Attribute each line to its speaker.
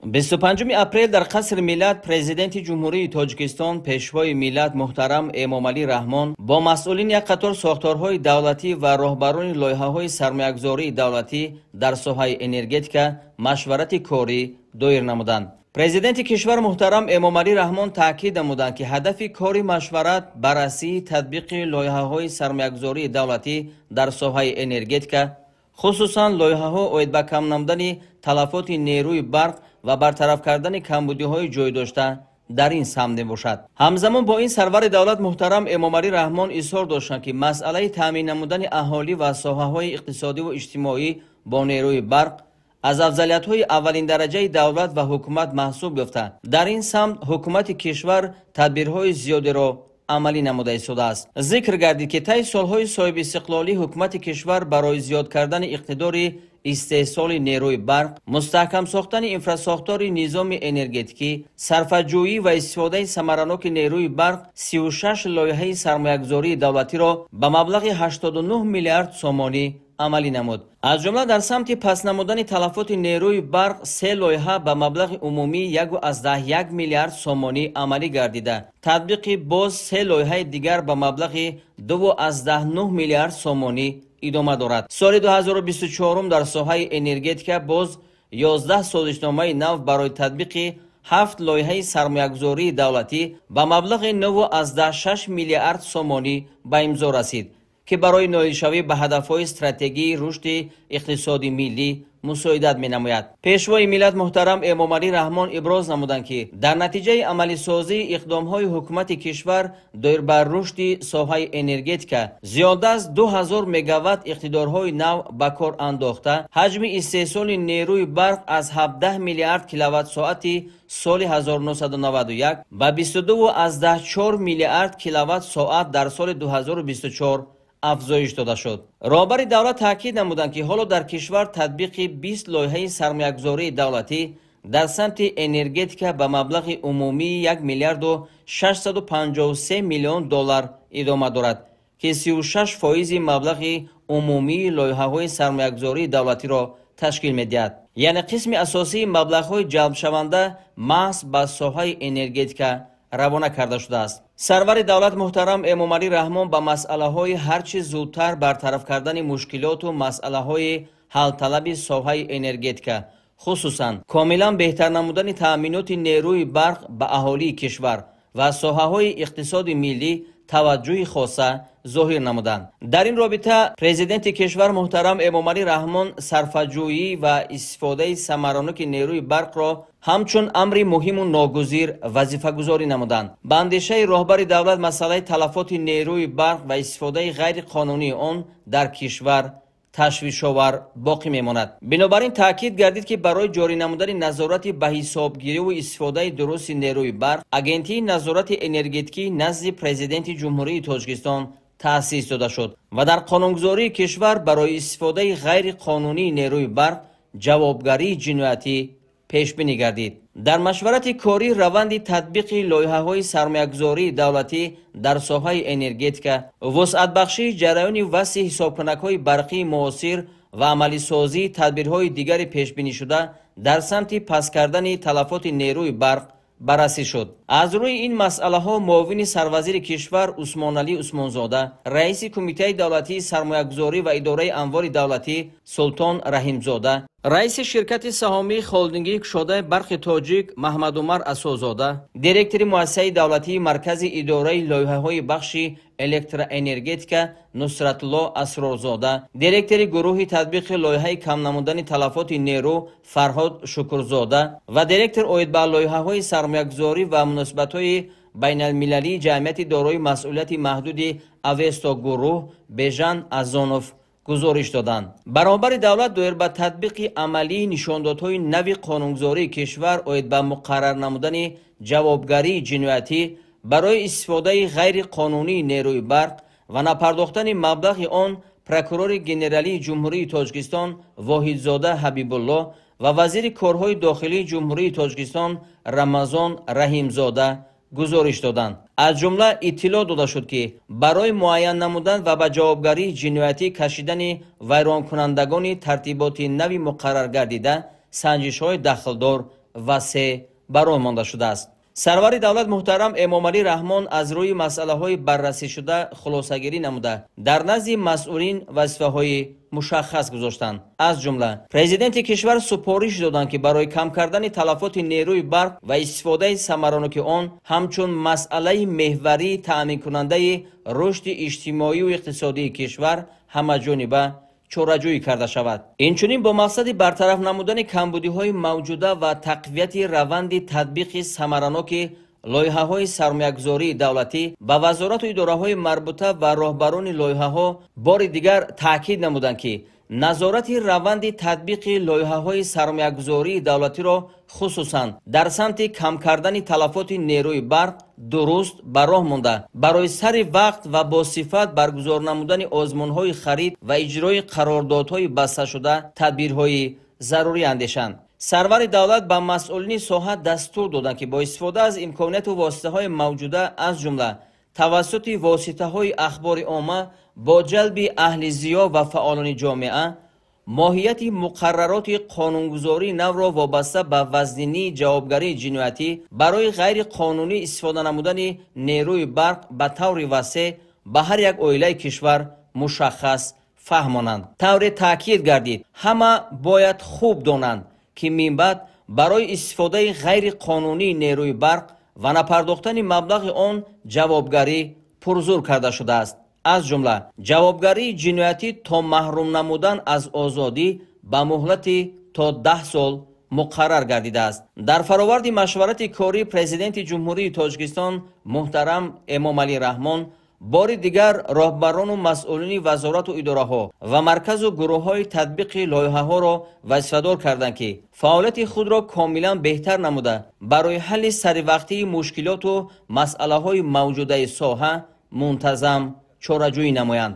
Speaker 1: 25 апрел дар Қасри Миллат Президенти Ҷумҳурии Тоҷикистон, Пешвои миллат муҳтарам Эмомалӣ Раҳмон бо масъулини як қатор сохторҳои давлатӣ ва роҳбарони лоиҳаҳои сармоягузории давлатӣ дар соҳаи энергетика машварати корӣ доир намуданд. Президенти кишвар муҳтарам Эмомалӣ Раҳмон таъкид намуданд, ки ҳадафи кори машварат баррасии татбиқи лоиҳаҳои сармоягузории давлатӣ дар соҳаи энергетика, хусусан лоиҳаҳо оид ба кам намудани талафоти нерӯи барқ ва бартараф кардани камбудиҳои ҷой дошта дар ин самт мебошад. Ҳамзамон бо ин сарвари давлат муҳтарам Эмомалӣ Раҳмон изҳор доштанд, ки масъалаи таъмин намудани аҳолӣ ва соҳаҳои иқтисодиву иҷтимоӣ бо нерӯи барқ аз афзалиятҳои аввалиндараҷаи давлат ва ҳукумат маҳсуб ёфта, дар ин самт ҳукумати кишвар тадбирҳои зиёдеро амалӣ намуда истодааст. Зикр гардид, ки таи солҳои соҳибистиқлолӣ ҳукумати кишвар барои зиёд кардани иқтидори истеҳсоли нерӯи барқ, мустаҳкам сохтани инфрасохтори низоми энергетикӣ, сарфаҷӯӣ ва истифодаи самараноки нерӯи барқ 36 лоиҳаи сармоягузории давлатиро ба маблағи 89 миллиард сомонӣ амалӣ намуд. Аз ҷумла дар самти паст намудани талафоти нерӯи барқ се лоиҳа ба маблағи умумии 1,1 миллиард сомонӣ амалӣ гардида, татбиқи боз се лоиҳаи дигар ба маблағи 2,9 миллиард сомонӣ идома дорад. Соли 2024 дар соҳаи энергетика боз 11 созишномаи нав барои татбиқи ҳафт лоиҳаи сармоягузории давлатӣ ба маблағи 9,6 миллиард сомонӣ ба имзо расид, ки барои ноилшавӣ ба ҳадафҳои стратегии рушди иқтисоди миллӣ мусоидат менамояд. Пешвои миллат муҳтарам Эмомалӣ Раҳмон иброз намуданд, ки дар натиҷаи амалисозии иқдомҳои ҳукумати кишвар доир ба рушди соҳаи энергетика зиёда аз 2000 мегаватт иқтидорҳои нав ба кор андохта, ҳаҷми истеҳсоли нерӯи барқ аз 17 миллиард киловатт-соати соли 1991 ба 22,4 миллиард киловатт-соат дар соли 2024 афзоиш дода шуд. Роҳбари давлат таъкид намуданд, ки ҳоло дар кишвар татбиқи 20 лоиҳаи сармоягузории давлатӣ дар самти энергетика ба маблағи умумии 1 миллиарду 653 миллион доллар идома дорад, ки 36 фоизи маблағи умумии лоиҳаҳои сармоягузории давлатиро ташкил медиҳад, яъне қисми асосии маблағҳои ҷалбшаванда маҳз ба соҳаи энергетика равона карда шудааст. Сарвари давлат муҳтарам Эмомалӣ Раҳмон ба масъалаҳои ҳар чӣ зудтар бартараф кардани мушкилоту масъалаҳои ҳалталаби соҳаи энергетика, хусусан комилан беҳтар намудани таъминоти нерӯи барқ ба аҳолии кишвар ва соҳаҳои иқтисоди миллӣ таваҷҷӯҳи хоса зоҳир намуданд. Дар ин робита Президенти кишвар муҳтарам Эмомалӣ Раҳмон сарфаҷӯӣ ва истифодаи самараноки нерӯи барқро ҳамчун амри муҳиму ногузир вазифагузорӣ намуданд. Ба андешаи роҳбари давлат, масъалаи талафоти нерӯи барқ ва истифодаи ғайриқонунии он дар кишвар ташвишовар боқӣ мемонад. Бинобар ин таъкид гардид, ки барои ҷорӣ намудани назорати ба ҳисобгириву истифодаи дурусти нерӯи барқ Агентии назорати энергетикӣ назди Президенти Ҷумҳурии Тоҷикистон таъсис дода шуд ва дар қонунгузории кишвар барои истифодаи ғайриқонунии нерӯи барқ ҷавобгарии ҷиноятӣ пешбинӣ гардид. Дар машварати корӣ раванди татбиқи лоиҳаҳои сармоягузории давлатӣ дар соҳаи энергетика, вусъатбахшии ҷараёни васъи ҳисобкунакҳои барқии муосир ва амалисозии тадбирҳои дигари пешбинишуда дар самти паст кардани талафоти нерӯи барқ баррасӣ шуд. Аз рӯи ин масъалаҳо муовини сарвазири кишвар Усмоналӣ Усмонзода, раиси Кумитаи давлатии сармоягузорӣ ва идораи амволи давлатӣ Султон Раҳимзода, раиси ширкати саҳомии холдингии кушодаи «Барқи Тоҷик» Маҳмадумар Асозода, директори муассисаи давлатии Маркази идораи лоиҳаҳои бахши электроэнергетика Нусратулло Асрорзода, директори гурӯҳи татбиқи лоиҳаи кам намудани талафоти нерӯ Фарҳод Шукурзода ва директор оид ба лоиҳаҳои сармоягузорӣ ва муносибатҳои байналмилалии ҷамъияти дорои масъулияти маҳдуди «Авесто Гурӯҳ» Бежан Азонов гузориш доданд. Баробари давлат доир ба татбиқи амалии нишондодҳои нави қонунгузории кишвар оид ба муқаррар намудани ҷавобгарии ҷиноятӣ барои истифодаи ғайриқонунии нерӯи барқ ва напардохтани маблағи он прокурори генералии Ҷумҳурии Тоҷикистон Воҳидзода Ҳабибулло ва вазири корҳои дохилии Ҷумҳурии Тоҷикистон Рамазон Раҳимзода гузориш доданд. Аз ҷумла иттилоъ дода шуд, ки барои муайян намудан ва ба ҷавобгарии ҷиноятӣ кашидани вайронкунандагони тартиботи нави муқаррар гардида санҷишҳои дахлдор васеъ ба роҳ монда шудааст. Сарвари давлат муҳтарам Эмомалӣ Раҳмон аз рӯи масъалаҳои баррасӣшуда хулосагирӣ намуда, дар назди масъулин вазифаҳои мушаххас гузоштанд. Аз ҷумла президенти кишвар супориш доданд, ки барои кам кардани талафоти нерӯи барқ ва истифодаи самараноки он ҳамчун масъалаи меҳварии таъминкунандаи рушди иҷтимоию иқтисодии кишвар ҳамаҷониба чораҷӯӣ карда шавад. Инчунин бо мақсади бартараф намудани камбудиҳои мавҷуда ва тақвияти раванди татбиқи самараноки лоиҳаҳои сармоягузории давлатӣ ба вазорату идораҳои марбута ва роҳбарони лоиҳаҳо бори дигар таъкид намуданд, ки назорати раванди татбиқи лоиҳаҳои сармоягузории давлатиро хусусан дар самти кам кардани талафоти нерӯи барқ дуруст ба роҳ монда, барои сари вақт ва бо сифат баргузор намудани озмунҳои харид ва иҷрои қарордодҳои басташуда тадбирҳои зарурӣ андешанд. Сарвари давлат ба масъулини соҳа дастур доданд, ки бо истифода аз имконияту воситаҳои мавҷуда, аз ҷумла тавассути воситаҳои ахбори омма бо ҷалби аҳли зиё ва фаъолони ҷомеа, моҳияти муқаррароти қонунгузории навро вобаста ба вазнинии ҷавобгарии ҷиноятӣ барои ғайриқонунӣ истифода намудани нерӯи барқ ба таври васеъ ба ҳар як оилаи кишвар мушаххас фаҳмонанд. Тавре таъкид гардид, ҳама бояд хуб донанд, ки минбаъд барои истифодаи ғайриқонунии нерӯи барқ ва напардохтани маблағи он ҷавобгарӣ пурзур карда шудааст. Аз ҷумла ҷавобгарии ҷиноятӣ то маҳрум намудан аз озодӣ ба муҳлати то 10 сол муқаррар гардидааст. Дар фароварди машварати корӣ президенти Ҷумҳурии Тоҷикистон муҳтарам Эмомалӣ Раҳмон бори дигар роҳбарону масъулини вазорату идораҳо ва марказу гурӯҳҳои татбиқи лоиҳаҳоро вазифадор карданд, ки фаъолияти худро комилан беҳтар намуда, барои ҳалли саривақтии мушкилоту масъалаҳои мавҷудаи соҳа мунтазам чораҷӯӣ намоянд.